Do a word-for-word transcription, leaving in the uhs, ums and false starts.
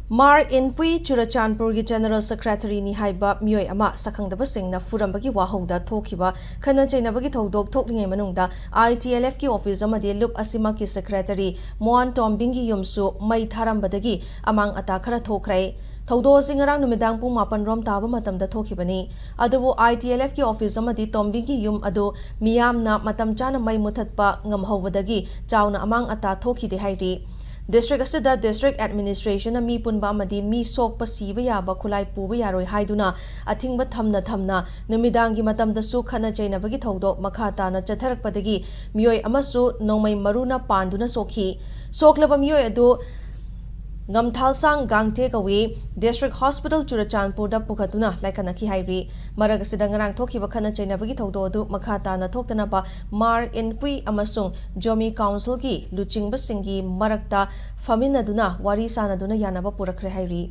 ꯃꯥꯔ ꯏꯟꯄꯨꯏ, ꯆꯨꯔꯆꯥꯟꯄꯨꯔꯒꯤ ꯖꯦꯅꯔꯦꯜ ꯁꯦꯀ꯭ꯔꯦꯇꯔꯤꯅꯤ ꯍꯥꯏꯕ ꯃꯤꯑꯣꯏ ꯑꯃ ꯁꯛꯈꯪꯗꯕꯁꯤꯡꯅ ꯐꯨꯔꯝꯕꯒꯤ ꯋꯥꯍꯧꯗ ꯊꯣꯛꯈꯤꯕ ꯈꯠꯅ ꯆꯩꯅꯕꯒꯤ ꯊꯧꯗꯣꯛ ꯊꯣꯛꯂꯤꯉꯩ ꯃꯅꯨꯡꯗ ITLFꯀꯤ ꯑꯣꯐꯤꯁ ꯑꯃꯗꯤ ꯂꯨꯞ ꯑꯁꯤꯃꯛꯀꯤ ꯁꯦꯀ꯭ꯔꯦꯇꯔꯤ ꯃꯣꯍꯟ ꯇꯣꯝꯕꯤꯡꯒꯤ ꯌꯨꯝꯁꯨ ꯃꯩ ꯊꯥꯔꯝꯕꯗꯒꯤ ꯑꯃꯥꯡ ꯑꯇꯥ ꯈꯔ ꯊꯣꯛꯈ꯭ꯔꯦ꯫ ꯊꯧꯗꯣꯛ ꯑꯁꯤ ꯉꯔꯥꯡ ꯅꯨꯃꯤꯗꯥꯡ ꯄꯨꯡ ꯃꯥꯄꯟ ꯔꯣꯝ ꯇꯥꯕ ꯃꯇꯝꯗ ꯊꯣꯛꯈꯤꯕꯅꯤ꯫ ꯑꯗꯨꯕꯨ ITLFꯀꯤ ꯑꯣꯐꯤꯁ ꯑꯃꯗꯤ ꯇꯣꯝꯕꯤꯡꯒꯤ ꯌꯨꯝ ꯑꯗꯨ ꯃꯤꯌꯥꯝꯅ ꯃꯇꯝ ꯆꯥꯅ ꯃꯩ ꯃꯨꯊꯠꯄ ꯉꯝꯍꯧꯕꯗꯒꯤ ꯆꯥꯎꯅ ꯑꯃꯥꯡ ꯑꯇꯥ ꯊꯣꯛꯈꯤꯗꯦ ꯍꯥꯏꯔꯤ꯫ ꯗꯤꯁꯇ꯭ꯔꯤꯛ ꯑꯁꯤꯗ ꯗꯤꯁꯇ꯭ꯔꯤꯛ ꯑꯦꯗꯃꯤꯅꯤꯁꯇ꯭ꯔꯦꯁꯟꯅ ꯃꯤ ꯄꯨꯟꯕ ꯑꯃꯗꯤ ꯃꯤ ꯁꯣꯛꯄ ꯁꯤꯕ ꯌꯥꯕ ꯈꯨꯠꯂꯥꯏ ꯄꯨꯕ ꯌꯥꯔꯣꯏ ꯍꯥꯏꯗꯨꯅ ꯑꯊꯤꯡꯕ ꯊꯝꯅ ꯊꯝꯅ ꯅꯨꯃꯤꯗꯥꯡꯒꯤ ꯃꯇꯝꯗꯁꯨ ꯈꯠꯅ ꯆꯩꯅꯕꯒꯤ ꯊꯧꯗꯣꯛ ꯃꯈꯥ ꯇꯥꯅ ꯆꯠꯊꯔꯛꯄꯗꯒꯤ ꯃꯤꯑꯣꯏ ꯑꯃꯁꯨ ꯅꯣꯡꯃꯩ ꯃꯔꯨꯅ ꯄꯥꯟꯗꯨꯅ ꯁꯣꯛꯈꯤ꯫ ꯁꯣꯛꯂꯕ ꯃꯤꯑꯣꯏ ꯑꯗꯨ ꯉꯝꯊꯥꯜꯁꯥꯡ ꯒꯥꯡꯇꯦ ꯀꯧꯏ꯫ ꯗꯤꯁꯇ꯭ꯔꯤꯛ ꯍꯣꯁꯄꯤꯇꯥꯜ ꯆꯨꯔꯆꯥꯟꯄꯨꯔꯗ ꯄꯨꯈꯠꯇꯨꯅ ꯂꯥꯏꯀꯠꯅꯈꯤ ꯍꯥꯏꯔꯤ꯫ ꯃꯔꯛ ꯑꯁꯤꯗ ꯉꯔꯥꯡ ꯊꯣꯛꯈꯤꯕ ꯈꯠꯅ ꯆꯩꯅꯕꯒꯤ ꯊꯧꯗꯣꯛ ꯑꯗꯨ ꯃꯈꯥ ꯇꯥꯅ ꯊꯣꯛꯇꯅꯕ ꯃꯥꯔ ꯏꯟꯄꯨꯏ ꯑꯃꯁꯨꯡ ꯖꯣꯃꯤ ꯀꯥꯎꯟꯁꯤꯜꯒꯤ ꯂꯨꯆꯤꯡꯕꯁꯤꯡꯒꯤ ꯃꯔꯛꯇ ꯐꯝꯃꯤꯟꯅꯗꯨꯅ ꯋꯥꯔꯤ ꯁꯥꯅꯗꯨꯅ ꯌꯥꯅꯕ ꯄꯨꯔꯛꯈ꯭ꯔꯦ ꯍꯥꯏꯔꯤ꯫